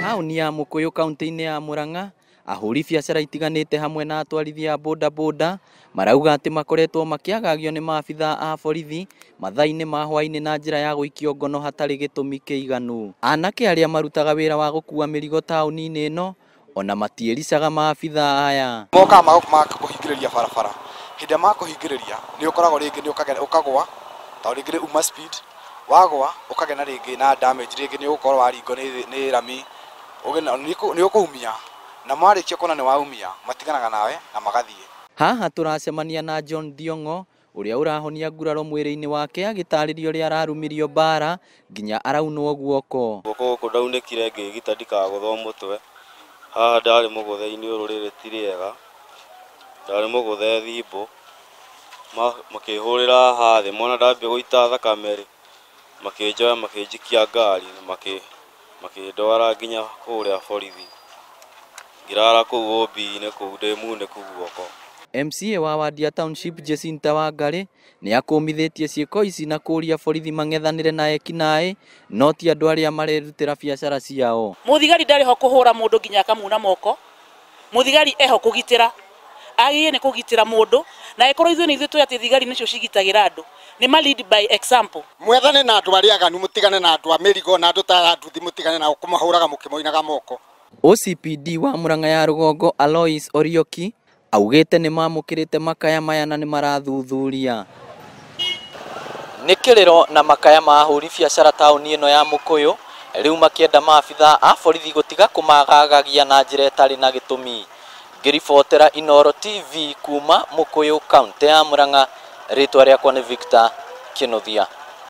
Taũni ya Mũkũyũ kaunti-inĩ ya Murang'a, ahũri biacara itiganĩte hamwe na atwarithia a bodaboda marauga atĩ makoretwo makĩagagio nĩ maabithaa a borithi mathaa-inĩ ma hwaĩ-inĩ na njĩra ya gũikio ngono hatarĩ gĩtũmi kĩiganu. Anake arĩa marutaga wĩra wa gũkua mĩrigo taũni-inĩ ĩno ona matiĩricaga maabithaa aya. Mokaga makũhingĩrĩria barabara, hĩndĩ ĩrĩa makũhingĩrĩria nĩ ũkoragwo rĩngĩ nĩ ũkagwa, tondũ rĩngĩ nĩ uma speed, wagwa ũkagĩa na rĩngĩ na damage, rĩngĩ nĩ ũgũkorwo waringwo nĩ rami, nĩ ũkũumia, na marĩkia kuona nĩ waumia matiganaga nawe na magathiĩ. Haha tũracemania na John Thiong'o ũrĩa ũrahonia nguraro mwĩrĩ-inĩ wake agĩtarĩria ũrĩa ararumirio mbara nginya araunwo guoko. Guoko gũkũ ndaunĩkire ngĩgita ndikagũthwo mũtwe, haha ndarĩ mũgũthe iniũrũ rĩrĩ ti rĩega, ndarĩ mũgũthe thimbũ, makĩhũrĩra haha thĩ, mona ndambia gũita thakame rĩ, makĩnjoya makĩnjikia ngari, makĩndwara nginya kũrĩa borithi, ngĩrara kũu OB-inĩ kũu ndĩ munĩku guoko. MCA wa wadi ya Township Jacinta Wangari nĩ akũmithĩtie ciĩko ici na kũria borithi mang'ethanĩre na ekinaĩ no ti andũ arĩa marerutĩra biacara ciao. Mũthigari ndarĩ ho kũhũra mũndũ nginya akamuna moko, mũthigari eho kũgitĩra, agĩrĩire nĩ kũgitĩra mũndũ, na ĩkorwo ithuĩ nĩ ithuĩ tũĩ atĩ thigari nĩcio cigitagĩra andũ, nĩ ma lead by example. Mwethane na andũ arĩa aganu, mũtigane na andũ a mĩrigo na andũ ta aya nduthi, mũtigane nao kũmahũraga mũkĩmoinaga moko. OCPD wa Murang'a ya rũgongo Alois Orioki augĩte nĩ mamũkĩrĩte makaya maya na nĩ marathuthuria. Nĩ kĩrĩro na makaya ma ahũri biacara taũni ĩno ya Mũkũyũ rĩu makĩenda maabithaa a borithi gũtiga kũmagagagia na njĩra ĩtarĩ na gĩtũmi. Ngĩribotera Inooro TV kuma Mũkũyũ kaunti ya Murang'a, rĩtwa rĩakwa nĩ Victor Kĩnuthia.